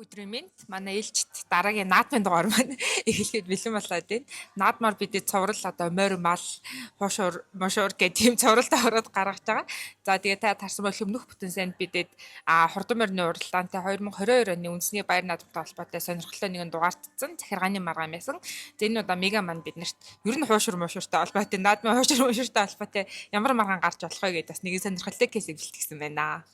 Өдрийн мэнд. Манай ээлжит дараагийн наадмын дугаар маань эхлэхэд бэлэн болоод байна. Наадмаар бидний цуврал одоо морь мал, хуушуур, мошуур гэх тийм цувралд ороод гаргаж байгаа. За, тэгээ та тарсан бол өмнөх бүтэн санд бидэд хурдан морины уралдаантай 2022 оны үндэсний баяр наадамтай холбоотой сонирхолтой нэгэн дугаартсан захиргааны маргаан байсан. За, энэ удаа мега маань биднэрт ер нь хуушуур мошууртай холбоотой, наадмын хуушуур мошууртай холбоотой ямар маргаан гарч болох вэ гэдээ бас нэгэн сонирхолтой кейсийг бэлтгэсэн байна.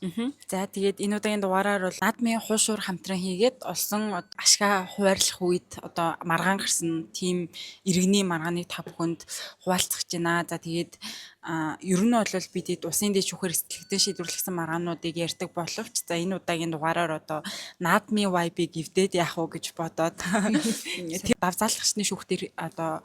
За, тэгээд энэ удаагийн дугаараар бол наадмын хуушуур хамтран хийгээд олсон ашгаа хуваарлах үед одоо маргаан гарсан тийм иргэний маргааныг та бүхэнд хуваалцах гэж байна. За, тэгээд ер нь бол бид усын дэд шүүхээр сэтгэгдэн шийдвэрлэгдсэн маргаануудыг ярьдаг боловч за, энэ удаагийн дугаараар одоо наадмын vibe-ыг эвдээд яах уу гэж бодоод тэр давзаалгачны шүүхтэр одоо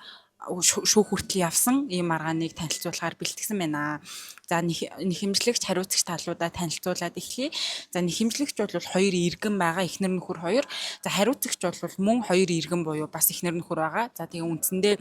шүүх хүртэл явсан ийм маргааныг танилцуулахаар бэлтгэсэн байна. За, нэхэмжлэгч, хариуцагч талуудаа танилцуулаад эхлэе. За, нэхэмжлэгч бол хоёр иргэн байгаа, эхнэр нөхөр хоёр. За, хариуцагч бол мөн хоёр иргэн буюу бас эхнэр нөхөр байгаа. За, тэгээ үндсэндээ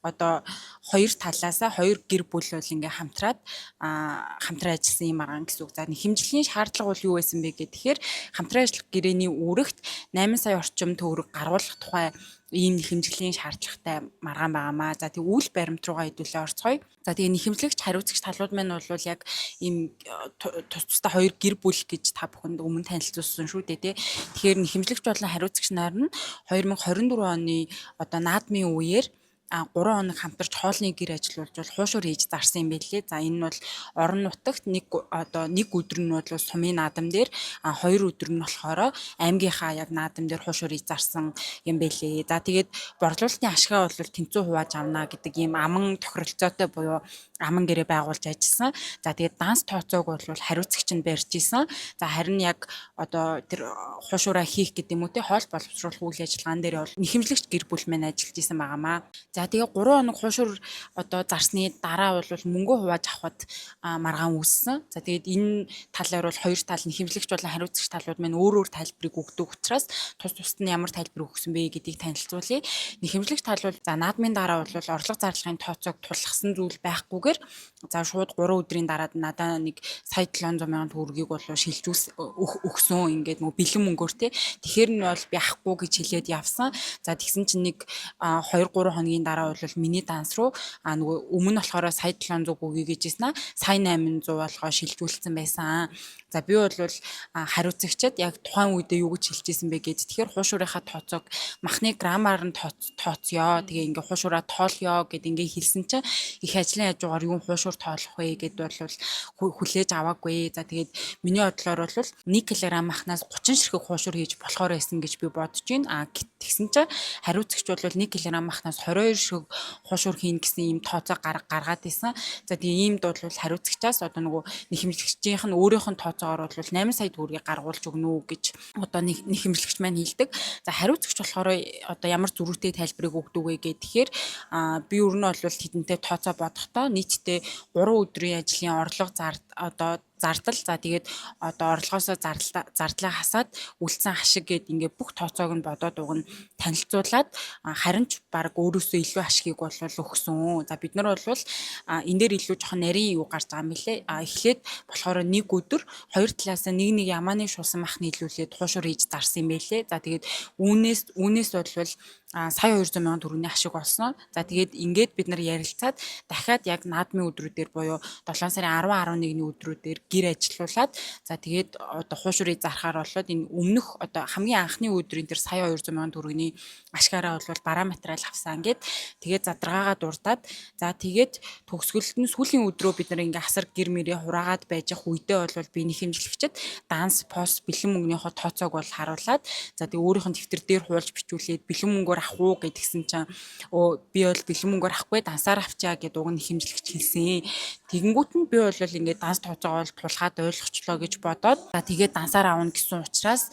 одоо хоёр талаасаа хоёр гэр бүл бол ингээ хамтраад хамтран ажилласан юм арган гэсэн үг. За, нэхэмжлийн шаардлага бол юу байсан бэ гэхээр хамтран ажиллах гэрээний үүрэгт 8 сая орчим төгрөг гаргуулах тухай ийм нэхэмжлийн шаардлагатай маргаан байгаамаа. За, тэг үйл баримт руугаа хэдүүлээ орцгоё. За, тэгээ нэхэмжлэгч, хариуцагч талууд маань бол яг ийм тус тусдаа хоёр гэр бүл гэж та бүхэнд өмнө танилцуулсан шүү дээ, тий. Тэгэхээр нэхэмжлэгч болон хариуцагч нар нь 2024 оны одоо наадмын үеэр 3 хоног хамтарч хоолны гэр ажиллуулж бол хуушуур хийж зарсан юм байлээ. За, энэ нь бол орон нутагт нэг одоо нэг өдөр нь бол сумын наадам дээр, хоёр өдөр нь болохоор аймгийнхаа яг наадам дээр хуушуур хийж зарсан юм байлээ. За, тэгээд борлуулалтын ашгаа бол тэнцүү хувааж авна гэдэг ийм аман тохиролцоотой буюу аман гэрээ байгуулж ажилласан. За, тэгээд данс тооцоог бол хариуцагч нь барьж исэн. За, харин яг одоо тэр хуушураа хийх гэдэг юм уу те, хоол боловсруулах үйл ажиллагаан дээр бол нэхэмжлэгч гэр бүл маань ажиллаж исэн байгаамаа. За, тэгээ 3 хоног хуушур одоо зарсны дараа бол мөнгө хувааж авахд маргаан үүссэн. За, тэгээд энэ талаар бол хоёр тал, нэхэмжлэгч болон хариуцагч талууд маань өөр өөр тайлбарыг өгдөг учраас тус тусад нь ямар тайлбар өгсөн бэ гэдгийг танилцуулъя. Нэхэмжлэгч тал бол за, наадмын дараа бол орлого зарлагын тооцоог тулгасан зүйл байхгүйгээр за, шууд 3 өдрийн дараа надаа нэг сая 700 мянган төгрөгийг бол шилжүүлс өгсөн, ингээд нөгөө бэлэн мөнгөөр те. Тэгэхээр нь бол би авахгүй гэж хэлээд явсан. За, тэгсэн чинь нэг 2 3 хоногийн дараа бол миний данс руу нөгөө өмнө болохоор сая 700 өгье гэжсэн аа, сая 800 болгоо шилжүүлсэн байсан. За, би бол хариуцагчид яг тухайн үедээ юу гэж хэлжсэн бэ гээд тэгэхээр хуушуурынхаа тооцоог махны граммаар нь тооцъё. Тэгээ ингээ хуушураа тоолъё гэд ингээ хэлсэн чинь их ажлын хажуугаар юун хуушуур тоолох вэ гэд бол хүлээж аваагүй. За, тэгээд миний бодлоор бол 1 кг махнаас 30 ширхэг хуушуур хийж болохоор байсан гэж би бодож байна. Тэгсэн чинь хариуцагч бол 1 кг махнаас 22 ширхэг хуушуур хийнэ гэсэн ийм тооцоо гаргаад исэн. За, тэгээ иймд бол хариуцагчаас одоо нөгөө нэхэмжлэгчийнх нь өөрийнх нь тооцоогоор бол 8 сая төгрөгийг гаргуулж өгнө үү гэж одоо нэхэмжлэгч маань хэлдэг. За, хариуцагч болохоор одоо ямар зөрүүтэй тайлбарыг өгдөг вэ гэхээр би ер нь бол хэдэнтэй тооцоо бодохдоо нийтдээ 3 өдрийн ажлын орлого зар одоо зардал, за, тэгээд одоо орлогоосоо зардлаа хасаад үлдсэн ашиг гээд ингээ бүх тооцоог нь бодоод уг нь танилцуулаад, харин ч баг өөрөөсөө илүү ашигыг бол өгсөн. За, бид нар бол энэ дээр илүү жоохон нарийн юу гарч байгаа юм билэ. Эхлээд болохоор нэг өдөр хоёр талаас нэг нэг ямааны шулсан мах нийлүүлээд хуушуур хийж зарсан юм байлээ. За, тэгээд үүнээс бол сая 200 мянган төгрөгийн ашиг олсон. За, тэгээд ингээд бид нар ярилцаад дахиад яг наадмын өдрүүдээр буюу 7 сарын 10, 11-ний өдрүүдээр гэр ажиллуулад, за, тэгээд одоо хуушуурыг зархаар болоод энэ өмнөх одоо хамгийн анхны өдрийн тэр сая 200 мянган төгрөгийн ашгаараа бол бараа материал авсан гэд тэгээд задаргаагаа дурдаад, за, тэгээд төгсгөлд нь сүүлийн өдрөө бид нар ингээ асар гэр мэрээ хураагаад байж ах үедээ бол би нэхэмжлэгчд данс пост бэлэн мөнгөнийхөө тооцоог бол харуулад, за, тэгээд өөрийнх нь дэвтэр дээр хуулж бичүүлээд бэлэн мөнгөөр авах уу гэдгсэн чинь өө, би бол бэлэн мөнгөөр авахгүй, дансаар авчаа гэд уг нь нэхэмжлэгч хэлсэн. Тэгэнгүүт нь би бол ингээд данс тооцоогоо бол тулгаад ойлгочлоо гэж бодоод, за, тэгээд дансаар авна гэсэн учраас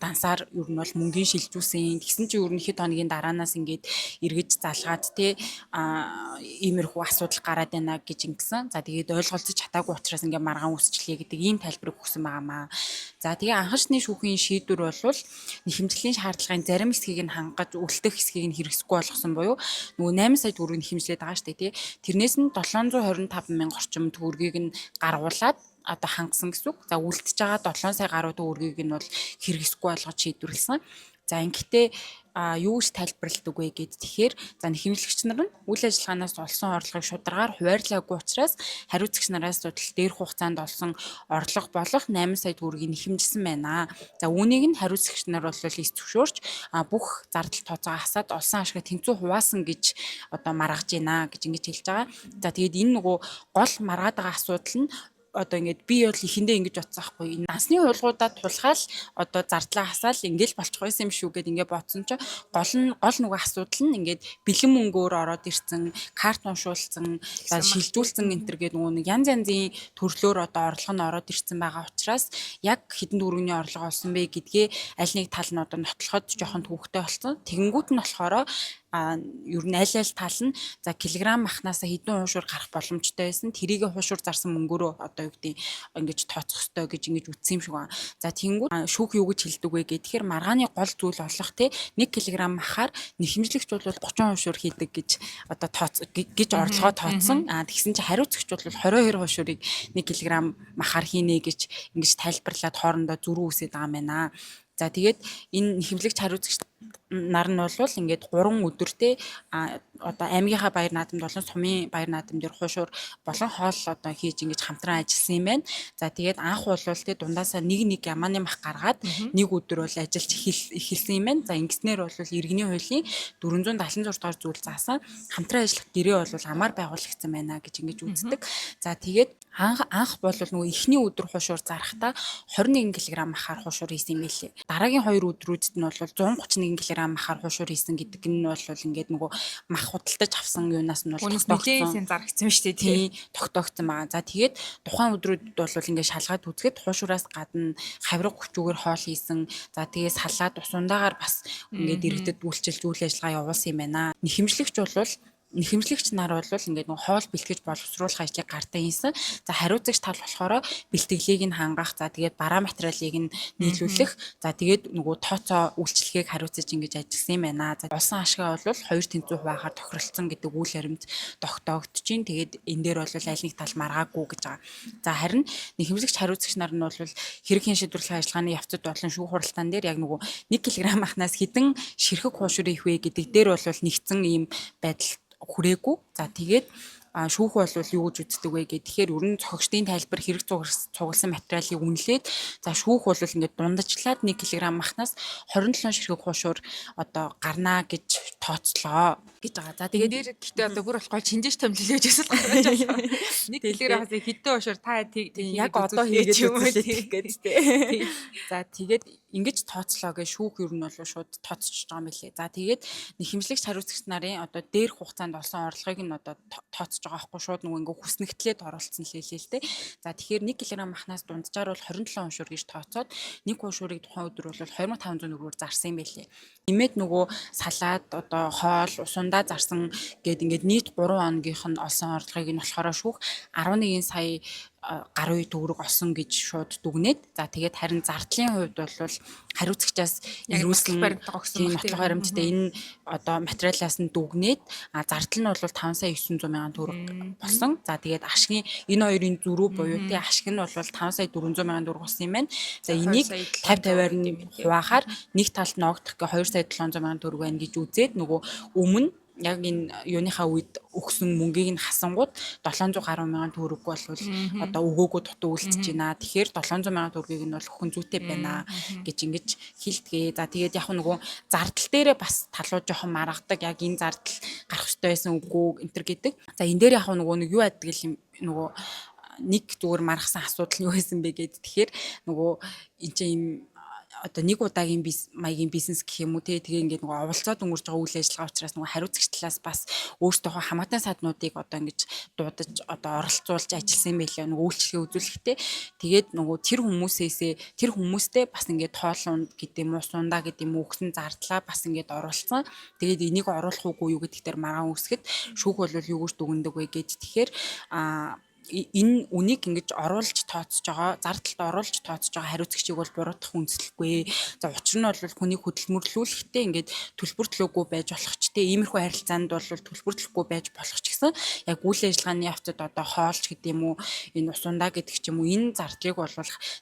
дансаар ер нь бол мөнгөний шилжүүлсэн. Тэгсэн чинь ер нь хэд хоногийн дараанаас ингээд эргэж залгаад те, иймэрхүү асуудал гараад байна гэж ингэсэн. За, тэгээд ойлголцож чадаагүй учраас ингээд маргаан үсчлээ гэдэг ийм тайлбарыг өгсөн байгаамаа. За, тэгээ анхшны шүүхийн шийдвэр бол нэхэмжлийн шаардлагын зарим хэсгийг нь хангаж үлдэх хэсгийг нь хэрэгсэхгүй болгосон буюу нөгөө 8 сая төгрөг нэхэмжлээд байгаа шүү дээ, тий. Тэрнээс нь 725 мянга орчим төгрөгийг нь гаргуулад одоо хангасан гэсэн үг. За үлдчихэж байгаа 7 сая гаруй төгрөгийг нь бол хэрэгсэхгүй болгож шийдвэрлэсэн. За ингэхдээ юу гэж тайлбарладаг вэ гэд тэгэхээр за нэхэмжлэгч нар нь үйл ажиллагаанаас олсон орлогыг шударгаар хуваарлаагүй учраас хариуцагч нараас судал дээрх хугацаанд олсон орлого болох 8 сая төгрөгийг нэхэмжилсэн байна. За үүнийг нь хариуцагч нар бол эс зөвшөөрч бүх зардал тооцоогоо хасаад олсон ашгаа тэнцүү хуваасан гэж одоо маргаж байна гэж ингэж хэлж байгаа. За тэгээд энэ нөгөө гол маргаад байгаа асуудал нь одоо ингээд би бол эхэндээ ингэж бодсон байхгүй. Энэ дансны хуулгуудаа тулгаал одоо зардлаа хасаал ингээл болчих байсан юм шүү гэд ингээд бодсон чинь гол нь гол нөгөө асуудал нь ингээд бэлэн мөнгөөр ороод ирсэн, карт уншуулсан, шилжүүлсэн энэ төр гээд нөгөө нэг янз янзын төрлөөр одоо орлого нь ороод ирсэн байгаа учраас яг хэдэн төгрөгийн орлого олсон бэ гэдгээ аль нэг тал нь одоо нотлоход жоохон төвөгтэй болсон. Тэгэнгүүт нь болохоор ер нь аль аль тал нь за килограмм махнаасаа хэдэн хуушуур гарах боломжтой байсан. Тэрийг хуушуур зарсан мөнгөөрөө одоо юу гэдэг ингэж тооцох ёстой гэж ингэж үтсэн юм шиг байна. За тэгэнгүүт шүүх юу гэж хэлдэг вэ гэхээр маргааны гол зүйл болох те 1 кг махаар нэхэмжлэгч бол 30 хуушуур хийдэг гэж одоо тооц гэж орлогоо тооцсон. Тэгсэн чинь хариуцагч бол 22 хуушуурыг 1 кг махаар хийнэ гэж ингэж тайлбарлаад хоорондоо зөрүү үсээд байгаа юм байна. За тэгээд энэ нэхэмжлэгч хариуцагч нар нь бол ингээд 3 өдөртөө одоо аймгийнхаа баяр наадамд болон сумын баяр наадам дээр хуушуур болон хоол одоо хийж ингэж хамтран ажилласан юм байна. За тэгээд анх бол тэ дундаасаа нэг нэг ямааны мах гаргаад нэг өдөр бол ажиллаж эхэлсэн юм байна. За ингэснээр бол иргэний хуулийн 476 дугаар зүйл заасан хамтран ажиллах гэрээ бол амар байгуулагдсан байна гэж ингэж үздэг. За тэгээд анх бол нөгөө эхний өдөр хуушуур зарахтаа 21 кг махаар хуушуур хийсэн юм байлээ. Дараагийн 2 өдрүүдэд нь бол 131 кг махаар хуушуур хийсэн гэдэг нь бол ингээд нөгөө мах худалдаж авсан юунаас нь бол тогтоогдсон зарагдсан шүү дээ тий тогтоогдсон байгаа. За тэгээд тухайн өдрүүдэд бол ингээд шалгаад үзэхэд хуушуураас гадна хавраг хүчүүгээр хоол хийсэн. За тэгээд салаад усундаагаар бас ингээд иргэдэд үйлчилж үйл ажиллагаа явуулсан юм байна. Нэхэмжлэгч бол нэхэмжлэгч нар бол ингээд нэг хоол бэлтгэж боловсруулах ажлыг гартаа хийсэн. За хариуцагч тал болохоор бэлтгэлийг нь хангах, за тэгээд бараа материалыг нь нийлүүлэх, за тэгээд нөгөө тооцоо үйлчилгээг хариуцаж ингэж ажилласан юм байна. За олсон ашгаа бол 2 тэнцүү хуваагаар тохиролцсон гэдэг үйл харимт тогтоогдож чинь. Тэгээд энэ дээр бол аль нэг тал маргаагүй гэж байгаа. За харин нэхэмжлэгч хариуцагч нар нь бол хэрэг хэн шийдвэрлэх ажиллагааны явцад болон шүүх хуралдаан дээр яг нөгөө 1 кг махнаас хэдэн ширхэг хуушуур их вэ гэдэг дээр бол нэгдсэн ийм байдал хүрээгүй. За тэгээд шүүх бол юу гэж үздэг вэ гэхээр тэгэхээр ер нь зохигчдын тайлбар хэрэг цугласан материалыг үнэлээд за шүүх бол ингээд дундажлаад 1 кг махнаас 27 ширхэг хуушуур одоо гарнаа гэж тооцлоо гэж байгаа. За тэгээд дээр гэхдээ одоо бүр болохгүй чинжээш томлол гэж эсвэл гаргаж байна. 1 кг-аас хэдэн хуушуур та яг одоо хийгээд үзлээ гэж тий. За тэгээд ингэж тооцлоо гэж шүүх ер нь бол шууд тооцож байгаа юм билээ. За тэгээд нэхэмжлэгч хариуцагч нарын одоо дээрх хугацаанд олсон орлогыг нь одоо тооцож байгаа байхгүй шууд нөгөө ингээ хүснэгтлээд оруулсан л хэлээ л дээ. За тэгэхээр 1 кг махнаас дунджаар бол 27 хуушуур гэж тооцоод нэг хуушуурыг тухайн өдөр бол 2500 төгрөгөөр зарсан юм билээ. Нэмээд нөгөө салаад одоо хоол усундаа зарсан гээд ингээд нийт 3 хоногийнх нь олсон орлогыг нь болохоор шүүх 11 сая гаруй төгрөг олсон гэж шууд дүгнээд за тэгээд харин зардлын хувьд бол хариуцагчаас ирүүлсэн нотлох баримттай энэ одоо материалаас нь дүгнээд зардал нь бол 5 сая 900 мянган төгрөг болсон. За тэгээд ашигын энэ хоёрын зөрүү буюу тий ашиг нь бол 5 сая 400 мянган төгрөг болсон юм байна. За энийг 50 50-аар нь хуваахаар нэг талд ногдох гэ 2 сая 700 мянган төгрөг байна гэж үзээд нөгөө өмнө яг энэ юуныхаа үед өгсөн мөнгийг нь хасангууд 700 гаруй мянган төгрөг бол одоо өгөөгөө дутуу үлдэж байна. Тэгэхээр 700 мянган төгрөгийг нь бол өгөх нь зүйтэй байна гэж ингэж хэлдэгэ. За тэгээд яг нөгөө зардал дээрээ бас талуу жоохон маргадаг. Яг энэ зардал гарах ёстой байсан үгүй энэ төр гэдэг. За энэ дээр яг нөгөө нэг юу аддаг юм нөгөө нэг зүгээр маргасан асуудал нь юу байсан бэ гэд. Тэгэхээр нөгөө энэ чинь юм одоо нэг удаагийн маягийн бизнес гэх юм уу те тэгээ ингээд нөгөө оволцоод өнгөрч байгаа үйл ажиллагаа учраас нөгөө хариуцагч талаас бас өөртөөхөө хамаатан саднуудыг одоо ингэж дуудаж одоо оролцуулж ажилласан юм байлаа нөгөө үйлчлэгээ үзүүлэхдээ тэгээд нөгөө тэр хүмүүсээсээ тэр хүмүүстэй бас ингээд тоолунд гэдэг юм уу сундаа гэдэг юм уу өгсөн зардлаа бас ингээд оруулсан. Тэгээд энийг оруулах уугүй юу гэдэг дээр маргаан үүсгэхэд шүүх бол юу гэж дүгнэдэг вэ гэд тэгэхээр Энэ үнийг ингэж оруулж тооцож байгаа, зардалд оруулж тооцож байгаа хариуцагчийг бол буруутгах үндэслэхгүй. За, учир нь бол хүнийг хөдөлмөрлүүлэхдээ ингээд төлбөртлөөгүй байж болох ч, те, иймэрхүү харилцаанд бол төлбөртлөхгүй байж болох ч гэсэн яг үйл ажиллагааны явцад одоо хоолч гэдэг юм уу, энэ ус ундаа гэдэг ч юм уу, энэ зардлыг бол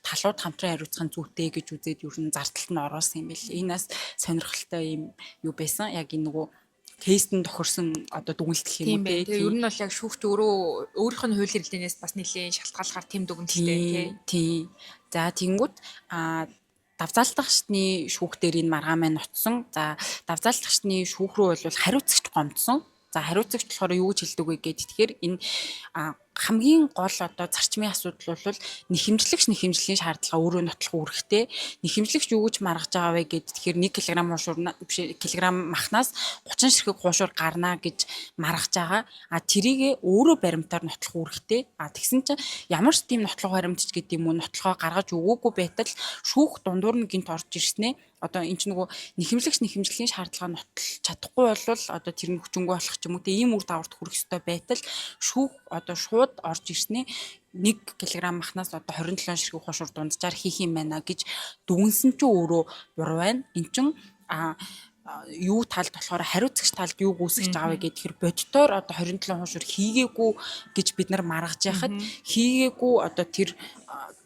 талууд хамтран хариуцах нь зүйтэй гэж үзээд ер нь зардалд нь оруулсан юм бэл. Энэ бас сонирхолтой юм юу байсан. Яг энэ нөгөө case т нь тохирсон одоо дүгнэлт гэх юм Тийм уу, байна. те. Тэгээ ер нь бол яг шүүгч өөрөө өөрийнх нь хууль хэрэглэнээс бас нэлээд шалтгааллахаар тэм дүгнэлттэй, тий. Тийм. За, тэгэнгүүт давзаалтагчны шүүх дээр энэ маргаан маань ноцсон. За, давзаалтагчны шүүх рүү бол хариуцагч гомдсон. За, хариуцагч болохоор юу гэж хэлдэг вэ гээд тэгэхээр энэ хамгийн гол одоо зарчмын асуудал бол нэхэмжлэгч нэхэмжлийн шаардлага өөрөө нотлох үүрэгтэй. Нэхэмжлэгч юу гэж маргаж байгаа вэ гээд тэгэхээр 1 кг хуушуур, биш, килограмм махнаас 30 ширхэг хуушуур гарна гэж маргаж байгаа. А тэрийг өөрөө баримтаар нотлох үүрэгтэй. А тэгсэн чинь ямар ч тийм нотлох баримт ч гэдэг юм уу, нотлохоо гаргаж өгөөгүй байтал шүүх дундуур нь гинт орж ирснээ одоо эн чинь нөгөө нэхэмжлэгч нэхэмжлийн шаардлага нотлож чадахгүй бол одоо тэр нь хүчингү болох ч юм уу, те, ийм үр дагаварт хүрэх ёстой байтал шүүх одоо шууд орж ирснээ 1 кг махнаас одоо 27 ширхэг хуушуур дунджаар хийх юм байна гэж дүгнсэн чинь өөрөө буруу байна. Эн чин юу талд болохоор хариуцагч талд юу гүйцэтгэж байгаа вэ гэхээр бодитоор одоо 27 хуушуур хийгээгүй гэж бид нар маргаж яхад хийгээгүй одоо тэр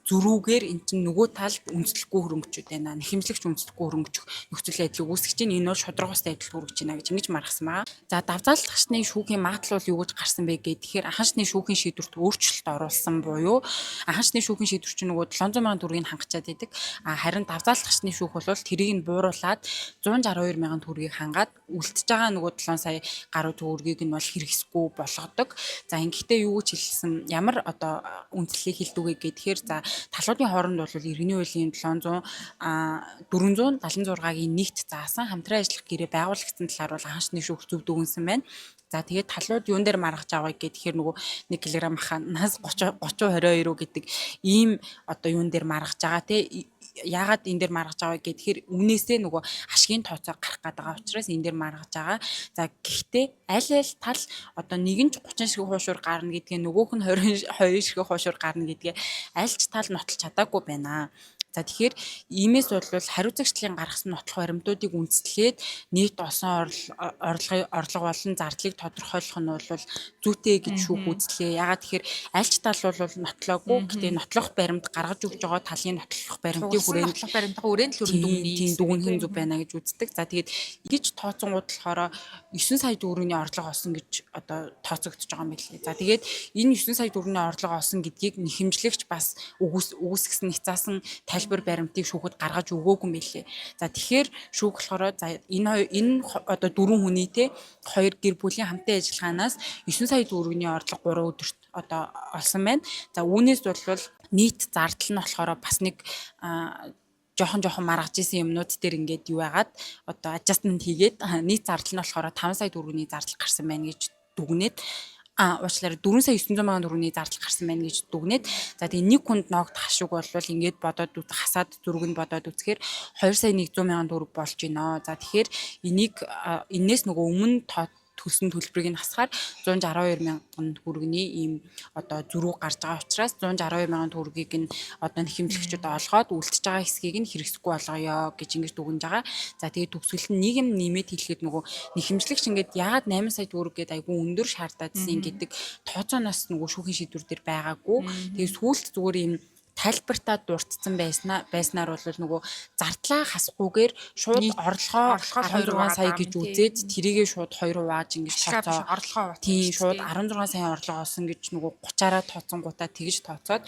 зөрүүгээр эн чинь нөгөө талд үндэслэхгүй хөрөнгөчүүд байна. Нэхэмжлэгч үндэслэхгүй хөрөнгөчих нөхцөл байдлыг үүсгэж чинь энэ бол шударга бус байдал хүргэж байна гэж ингэж маргасан баа. За, давзаалтагчны шүүхийн магадлал бол юу гэж гарсан бэ гэхээр тэгэхээр анханчны шүүхийн шийдвэрт өөрчлөлт оруулсан буюу анханчны шүүхийн шийдвэр чинь нөгөө 700 мянган төгрөгийг хангачаад байдаг. А харин давзаалтагчны шүүх бол тэрийг нь бууруулад 162 мянган төгрөгийг хангаад үлдэж байгаа нөгөө 7 сая гаруй төгрөгийг нь бол хэрэгсэхгүй болгодог. За, ингэхдээ юу гэж хэлсэн, ямар одоо үндэслэлийг хэлдэг вэ гэхээр за, талуудын хооронд бол иргэний хуулийн 700 476-гийн нэгт заасан хамтран ажиллах гэрээ байгуулагдсан талаар бол анхны шүүх зөв дүгнсэн байна. За, тэгээд талууд юун дээр маргаж аваа гэхээр нөгөө 1 кг маханаас 30 30 22 гэдэг ийм одоо юун дээр маргаж байгаа, те. Яагаад энэ дээр маргаж байгаа гэхээр үнээсээ нөгөө ашигын тооцоо гарах гээд байгаа учраас энэ дээр маргаж байгаа. За, гэхдээ аль аль тал одоо нэг нь ч 30 ширхэг хуушуур гарна гэдгээ, нөгөөх нь 22 ширхэг хуушуур гарна гэдгээ аль ч тал нотолж чадаагүй байна. За, тэгэхээр иймээс бол хариуцагчлалын гаргасан нотлох баримтуудыг үндэслээд нийт олсон орлогын орлого болон зардлыг тодорхойлох нь бол зүйтэй гэж шүүх үзлээ. Яагаад тэгэхээр аль ч тал бол нотлоогүй. Гэтэ нотлох баримт гаргаж өгч байгаа талын нотлох баримтын хүрээнд нотлох баримтын хүрээнд л өрн дүгнэе. Тийм, дүгнэх нь зөв байна гэж үздэг. За, тэгээд ингэж тооцонгууд болохоор 9 сая төгрөгийн орлого олсон гэж одоо тооцогдож байгаа юм билээ. За, тэгээд энэ 9 сая төгрөгийн орлого олсон гэдгийг нэхэмжлэгч бас өгөөсгсөн няцаасан тайлбар баримтыг шүүхэд гаргаж өгөөгүй юм билээ. За, тэгэхээр шүүх болохоор за, энэ одоо дөрвөн хүний, те, хоёр гэр бүлийн хамтын ажиллагаанаас 9 сая төгрөгийн орлого 3 өдөрт одоо олсон байна. За, үүнээс бол нийт зардал нь болохоор бас нэг жоохон жоохон маргаж исэн юмнууд дээр ингээд юу яагаад одоо adjustment хийгээд нийт зардал нь болохоор 5 сая төгрөгийн зардал гарсан байна гэж дүгнээд, уучлаарай, 4 сая 900 мянган төгрөгийн зардал гарсан байна гэж дүгнээд, за, тэгээ нэг хүнд ногдох ашиг бол ингээд бодоод хасаад зөрөг нь бодоод үзэхээр 2 сая 100 мянган төгрөг болж байна. За, тэгэхээр энийг энээс нөгөө өмнө төлсөн төлбөрийг нь хасахаар 162 мянган төгрөгийн ийм одоо зөрүү гарч байгаа учраас 162 мянган төгрөгийг нь одоо нэхэмжлэгчид олгоод үлдэж байгаа хэсгийг нь хэрэгсэхгүй болгоё гэж ингэж дүгнэж байгаа. За, тэгээд төгсгөлд нь нэг юм нэмээд хэлэхэд нөгөө нэхэмжлэгч ингээд яагаад 8 сая төгрөг гээд айгүй өндөр шаардаадсэн гэдэг тооцооноос нөгөө шүүхийн шийдвэр дээр байгаагүй. Тэгээд сүүлд зүгээр ийм тайлбартаа дурдсан байснаар бол нөгөө зардлаа хасахгүйгээр шууд орлогоо 16 сая гэж үзээд тэрийгээ шууд 2 хувааж ингэж тооцоо орлогоо тийм, шууд 16 сая орлого олсон гэж нөгөө 30-аараа тооцонгуудаа тэгж тооцоод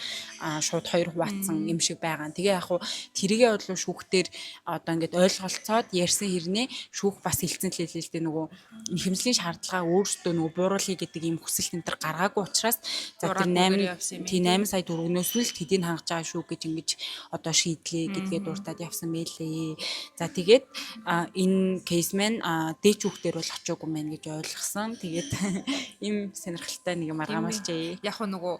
шууд 2 хуваацсан юм шиг байгаа. Тэгээ яг хуу тэрийгээ бол шүүхтэр одоо ингэж ойлголцоод ярьсан хэрнээ шүүх бас хэлсэн л хэлээ л дээ, нөгөө нэхэмжлийн шаардлага өөрсдөө нөгөө бууруулъя гэдэг ийм хүсэл энэ төр гаргаагүй учраас за, тэр 8, тийм, 8 сая төгрөгнөөс л тэдийг хангаж байгаа шүү гэж ингэж одоо шийдлээ гэдгээ дуртад явсан мэлээ. За тэгээд энэ case маань дээч хүүхдээр бол очоогүй мэн гэж ойлгосон. Тэгээд ийм сонирхолтой нэг маргаан болжээ. Яг нөгөө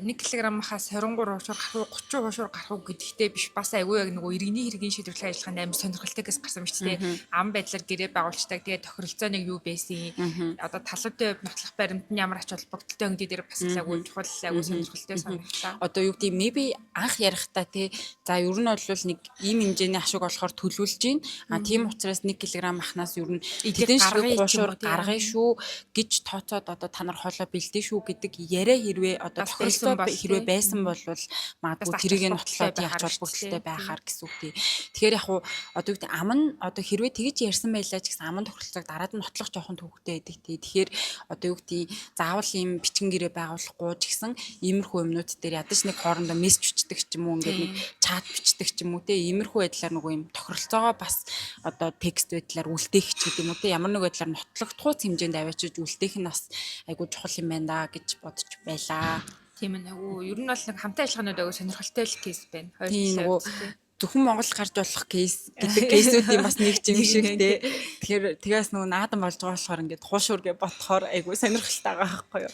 1 кг-аас 23 хуушуур гарах уу, 30 хуушуур гарах уу гэдэгтэй биш, бас айгүй яг нөгөө иргэний хэргийн шийдвэрлэх ажиллагаанд амар сонирхолтой гэс гарсан биз дээ. Ам байдлаар гэрээ байгуулцдаг. Тэгээд тохиролцооныг юу байсан, одоо талуудын хувьд нотлох баримт нь ямар ач холбогдолтой гэдэг дээр бас айгүй чухал, айгүй сонирхолтой санагдлаа. Одоо юу гэдэг, maybe анх ярихдаа те, за ер нь бол нэг ийм хэмжээний ашиг олохоор төлөвлөж гин. А тийм учраас 1 кг махнаас ер нь тэдэн шиг хуушуур гаргая шүү гэж тооцоод одоо та нар хоолой бэлдээ шүү гэдэг яриа хэрвээ одоо тохиролцоо хэрвээ байсан бол магадгүй тэрийг нь нотлоод ач холбогдолтой байхаар гэсэн үг тий. Тэгэхээр яг уу одоо юу гэдэг, ам нь одоо хэрвээ тэгж ярьсан байлаа ч гэсэн аман тохиролцоог дараад нь нотлох жоохон төвөгтэй байдаг тий. Тэгэхээр одоо юу гэдэг, заавал ийм бичгэн гэрээ байгуулахгүй ч гэсэн иймэрхүү юмнууд дээр ядаж нэг хоорондоо мессеж бичдэг ч юм уу, ингээд нэг чат бичдэг ч юм уу те, иймэрхүү байдлаар нөгөө юм тохиролцоогоо бас одоо текст байдлаар үлдээх ч гэдэг юм уу те, ямар нэг байдлаар нотлогдохуйц хэмжээнд аваачиж үлдээх нь бас айгүй чухал юм байна да гэж бодож байлаа. Тийм ээ. Ер нь бол нэг хамтын ажиллагаанууд айгүй сонирхолтой л case байна. Хоёр нөгөө зөвхөн Монгол гарч болох case гэдэг case үүдийн бас нэг юм шиг те. Тэгэхээр тэгээс нөгөө наадам болж байгаа болохоор ингээд хуушуур гэж ботхоор айгүй сонирхолтой байгаа байхгүй юу.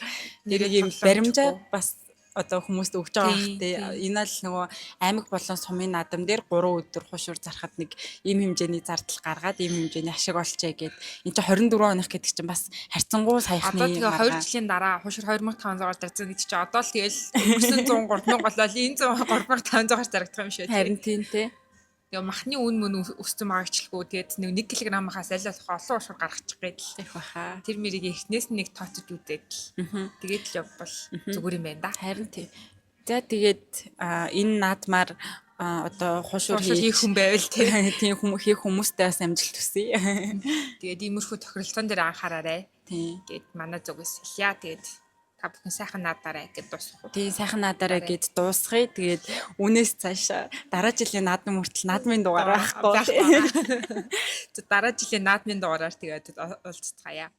Тэр нэг юм баримжаа бас одоо хүмүүст өгч байгаа бах те. Энэ л нөгөө аймаг болон сумын наадам дээр 3 өдөр хуушуур зархад нэг ийм хэмжээний зардал гаргаад ийм хэмжээний ашиг олчээ гэд. Энэ чинь 24 оных гэдэг чинь бас харьцангуй саяхны. Одоо тэгээ 2 жилийн дараа хуушуур 2500-аар зарцсан гэдэг чинь одоо л тэгэл өнгөрсөн 103 мянга болоод энэ 103 3500-аар зарагдах юм шиг. Харин тийм те. Тэгээ махны үн мөн өссөн байгаачлгүй, тэгээд нэг 1 кг-аас аль болох олон уушуур гаргачих гээд л их баха. Тэр мэрийг эхнээс нь нэг тооцож үзээд л. Тэгээд л явбал зүгээр юм байна да. Харин тийм. За тэгээд энэ наадмаар одоо хуушуур хийх хүн байвал тийм хийх хүмүүстэй бас амжилт хүсье. Тэгээд иймэрхүү тохиролцоон дээр анхаараарай. Тийм. Гээд манай зүгээс хэлье. Тэгээд та бүхэн сайхан наадаарай гэд дуусгах уу? Тийм, сайхан наадаарай гэд дуусгая. Тэгээд үүнээс цааш дараа жилийн наадам хүртэл наадмын дугаар байхгүй. Дараа жилийн наадмын дугаараар тэгээд уулзцгаая.